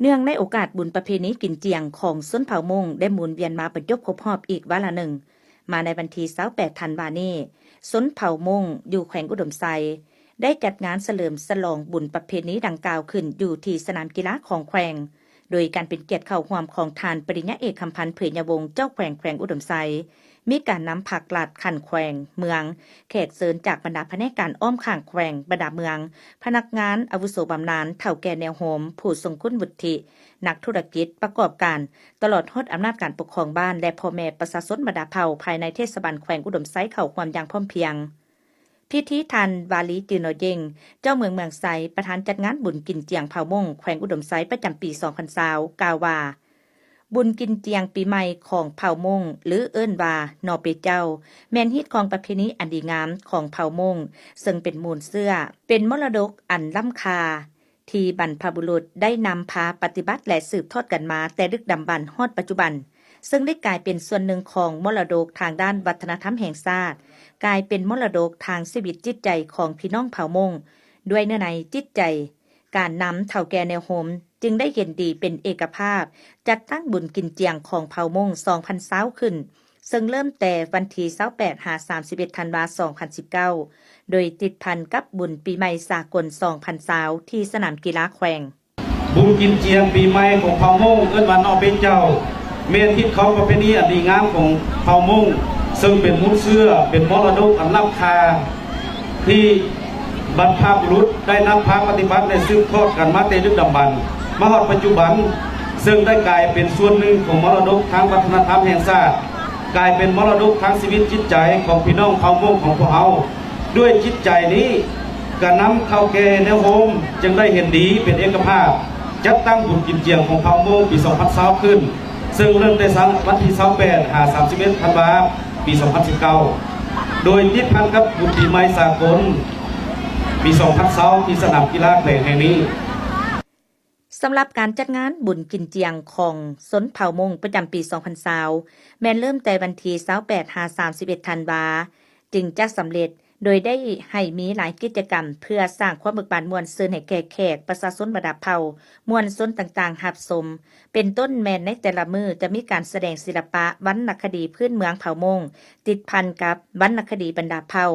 ເນື່ອງໃນໂອກາດບຸນປະເພນີກິນຈຽງຂອງຊົນເຜົ່າມົ້ງໄດ້ໝູນວຽນມາບັນຈົບຄົບຮອບອີກວາລະໜຶ່ງ, ມາໃນວັນທີຊາວແປດທັນວານີ້, ຊົນເຜົ່າມົ້ງຢູ່ແຂວງອຸດົມໄຊ ໄດ້ຈັດງານສະເຫຼີມສະຫຼອງບຸນປະເພນີດັ່ງກ່າວຂຶ້ນຢູ່ທີ່ສະໜາມກິລາຂອງແຂວງ, ໂດຍການເປັນກຽດເຂົ້າຮ່ວມຂອງທ່ານປະລິນຍາເອກ ຄຳພັນ ເຜີຍຍະວົງ ເຈົ້າແຂວງແຂວງອຸດົມໄຊ, ມີການນຳພັກລັດຂັ້ນແຂວງ, ເມືອງ, ແຂກເຊີນຈາກບັນດາພະແນກການອ້ອມຂ້າງແຂວງ, ບັນດາເມືອງ, ພະນັກງານອາວຸໂສບຳນານ, ເຖົ້າແກ່ແນວໂຮມ, ຜູ້ຊົງຄຸນວຸດທິ, ນັກທຸລະກິດ, ປະກອບການ, ຕະຫຼອດຮອດອຳນາດການປົກຄອງບ້ານ ແລະ ພໍ່ແມ່ປະຊາຊົນບັນດາເຜົ່າພາຍໃນເທດສະບານແຂວງອຸດົມໄຊເຂົ້າຮ່ວມຢ່າງພ້ອມພຽງ. ພິທີທ່ານ ວາລີ ຈືນນໍເຢັງ ເຈົ້າເມືອງເມືອງໄຊ ປະທານຈັດງານບຸນກິນຈຽງເຜົ່າມົ້ງແຂວງອຸດົມໄຊປະຈຳປີສອງພັນຊາວ ກ່າວວ່າ, ບຸນກິນຈຽງປີໃໝ່ຂອງເຜົ່າມົ້ງ ຫຼື ເອີ້ນວ່າ ນໍເປເຈົ້າ ແມ່ນຮີດຄອງປະເພນີອັນດີງາມຂອງເຜົ່າມົ້ງ ເຊິ່ງເປັນມູນເຊື້ອ, ເປັນມໍລະດົກອັນລ້ຳຄ່າ ທີ່ບັນພະບຸລຸດໄດ້ນຳພາປະຕິບັດ ແລະ ສືບທອດກັນມາແຕ່ດຶກດຳບັນຮອດປັດຈຸບັນ, ເຊິ່ງໄດ້ກາຍເປັນສ່ວນໜຶ່ງຂອງມໍລະດົກທາງດ້ານວັດທະນະທຳແຫ່ງຊາດ, ກາຍເປັນມໍລະດົກທາງຊີວິດຈິດໃຈຂອງພີ່ນ້ອງເຜົ່າມົ້ງ. ດ້ວຍເນື້ອໃນຈິດໃຈ, ການນຳເຖົ້າແກ່ແນວໂຮມຈຶ່ງໄດ້ເຫັນດີເປັນເອກະພາບ ຈັດຕັ້ງບຸນກິນຈຽງຂອງເຜົ່າມົ້ງສອງພັນຊາວຂຶ້ນ, ເຊິ່ງເລີ່ມແຕ່ວັນທີຊາວແປດຫາສາມສິບເອັດທັນວາສອງພັນສິບເກົ້າ ໂດຍຕິດພັນກັບບຸນປີໃໝ່ສາກົນສອງພັນຊາວ ທີ່ສະໜາມກິລາແຂວງ. ບຸນກິນຈຽງປີໃໝ່ຂອງເຜົ່າມົ້ງ ເອີ້ນວ່ານໍເປເຈົ້າ ແມ່ນຮີດຄອງປະເພນີອັນດີງາມຂອງເຜົ່າມົ້ງ ເຊິ່ງເປັນມູນເຊື້ອ, ເປັນມໍລະດົກອັນລ້ຳຄ່າ ທີ່ບັນພະບຸລຸດໄດ້ນຳພາປະຕິບັດ ແລະ ສືບທອດກັນມາແຕ່ດຶກດຳບັນ ມາຮອດປັດຈຸບັນ, ເຊິ່ງໄດ້ກາຍເປັນສ່ວນໜຶ່ງຂອງມໍລະດົກທາງວັດທະນະທຳແຫ່ງຊາດ, ກາຍເປັນມໍລະດົກທາງຊີວິດຈິດໃຈຂອງພີ່ນ້ອງເຜົ່າມົ້ງຂອງພວກເຮົາ. ດ້ວຍຈິດໃຈນີ້, ກະນຳເຖົ້າແກ່ແນວໂຮມຈຶ່ງໄດ້ເຫັນດີເປັນເອກະພາບ ຈັດຕັ້ງບຸນກິນຈຽງຂອງເຜົ່າມົ້ງປີສອງພັນຊາວຂຶ້ນ, ເຊິ່ງເລີ່ມແຕ່ວັນທີຊາວແປດຫາສາມສິບເອັດທັນວາປີສອງພັນສິບເກົ້າ ໂດຍຕິດພັນກັບບຸນປີໃໝ່ສາກົນປີສອງພັນຊາວ ທີ່ສະໜາມກິລາແຂວງແຫ່ງນີ້. ສຳລັບການຈັດງານບຸນກິນຈຽງຂອງຊົນເຜົ່າມົ້ງປະຈຳປີສອງພັນຊາວ ແມ່ນເລີ່ມແຕ່ວັນທີຊາວແປດຫາສາມສິບເອັດທັນວາ ຈຶ່ງຈະສຳເລັດ, ໂດຍໄດ້ໃຫ້ມີຫຼາຍກິດຈະກຳເພື່ອສ້າງຄວາມເບີກບານມ່ວນຊື່ນໃຫ້ແກ່ແຂກປະຊາຊົນບັນດາເຜົ່າ, ມວນຊົນຕ່າງໆຮັບຊົມ, ເປັນຕົ້ນແມ່ນໃນແຕ່ລະມື້ຈະມີການສະແດງສິລະປະວັນນະຄະດີພື້ນເມືອງເຜົ່າມົ້ງ, ຕິດພັນກັບວັນນະຄະດີບັນດາເຜົ່າ,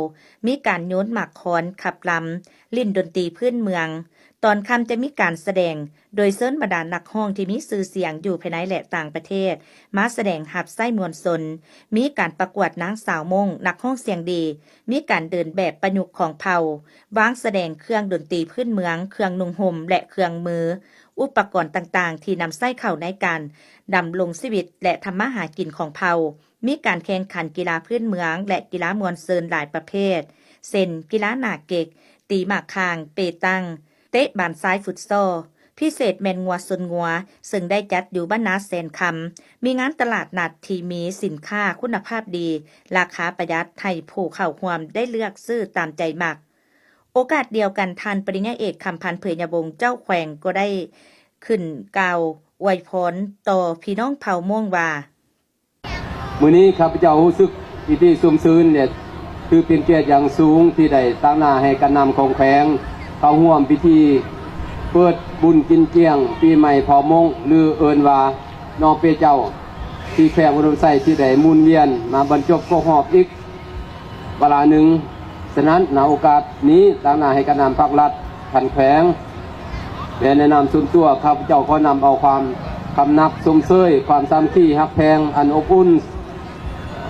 ມີການໂຍນໝາກຄອນ, ຂັບລຳ, ຫຼິ້ນດົນຕີພື້ນເມືອງ, ຕອນຄ່ຳຈະມີການສະແດງ ໂດຍເຊີນບັນດານັກຮ້ອງທີ່ມີຊື່ສຽງຢູ່ພາຍໃນ ແລະ ຕ່າງປະເທດ ມາສະແດງຮັບໃຊ້ມວນຊົນ, ມີການປະກວດນາງສາວມົ້ງ ນັກຮ້ອງສຽງດີ, ມີການເດີນແບບປະຍຸກຂອງເຜົ່າ, ວາງສະແດງເຄື່ອງດົນຕີພື້ນເມືອງ, ເຄື່ອງນຸ່ງຫົ່ມ ແລະ ເຄື່ອງມື, ອຸປະກອນຕ່າງໆທີ່ນຳໃຊ້ເຂົ້າໃນການດຳລົງຊີວິດ ແລະ ທຳມາຫາກິນຂອງເຜົ່າ, ມີການແຂ່ງຂັນກິລາພື້ນເມືອງ ແລະ ກິລາມ່ວນຊື່ນຫຼາຍປະເພດ ເຊັ່ນ ກິລາໜ້າເກັກ, ຕີໝາກຂ່າງ, ເປຕັງ, ເຕະບານຊາຍຟຸດຊໍ, ພິເສດແມ່ນງົວຊົນງົວ ເຊິ່ງໄດ້ຈັດຢູ່ບ້ານນາແສນຄຳ, ມີງານຕະຫຼາດນັດທີ່ມີສິນຄ້າຄຸນນະພາບດີ, ລາຄາປະຢັດ ໃຫ້ຜູ້ເຂົ້າຮ່ວມໄດ້ເລືອກຊື້ຕາມໃຈມັກ. ໂອກາດດຽວກັນ, ທ່ານປະລິນຍາເອກ ຄຳພັນ ເຜີຍຍະວົງ ເຈົ້າແຂວງກໍໄດ້ຂຶ້ນກ່າວອວຍພອນຕໍ່ພີ່ນ້ອງເຜົ່າມົ້ງວ່າ, ມື້ນີ້ຂ້າພະເຈົ້າຮູ້ສຶກປີຕິຊຸ່ມຊື່ນ ແລະ ຖືເປັນກຽດຢ່າງສູງທີ່ໄດ້ຕາງໜ້າໃຫ້ການນຳຂອງແຂວງເຂົ້າຮ່ວມພິທີເປີດບຸນກິນຈຽງປີໃໝ່ເຜົ່າມົ້ງ ຫຼື ເອີ້ນວ່ານໍເປເຈົ້າ ທີ່ແຂວງອຸດົມໄຊທີ່ໄດ້ໝູນວຽນມາບັນຈົບຄົບຮອບອີກ ວາລະໜຶ່ງ. ສະນັ້ນ, ໃນໂອກາດນີ້, ຕາງໜ້າໃຫ້ການນຳພັກລັດຂັ້ນແຂວງ ແລະ ໃນນາມສ່ວນຕົວ, ຂ້າພະເຈົ້າຂໍນຳເອົາຄວາມຄຳນັບຊົມເຊີຍ ຄວາມສາມັກຄີຮັກແພງອັນອົບອຸ່ນ,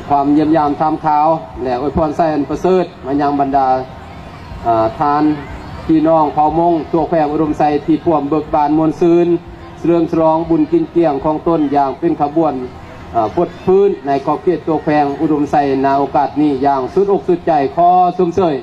ຄວາມຢ້ຽມຢາມຖາມຂ່າວ ແລະ ອວຍພອນໄຊອັນປະເສີດມາຍັງບັນດາ, ອາ, ທ່ານພີ່ນ້ອງເຜົ່າມົ້ງທົ່ວແຂວງອຸດົມໄຊທີ່ພວມເບີກບານມ່ວນຊື່ນ ສະເຫຼີມສະຫຼອງບຸນກິນຈຽງຂອງຕົນຢ່າງເປັນຂະບວນ, ອາ, ຟົດຟື້ນໃນຂອບເຂດຕົວແຂວງອຸດົມໄຊ ໃນໂອກາດນີ້ຢ່າງສຸດອົກສຸດໃຈ. ຂໍຊົມເຊີຍ.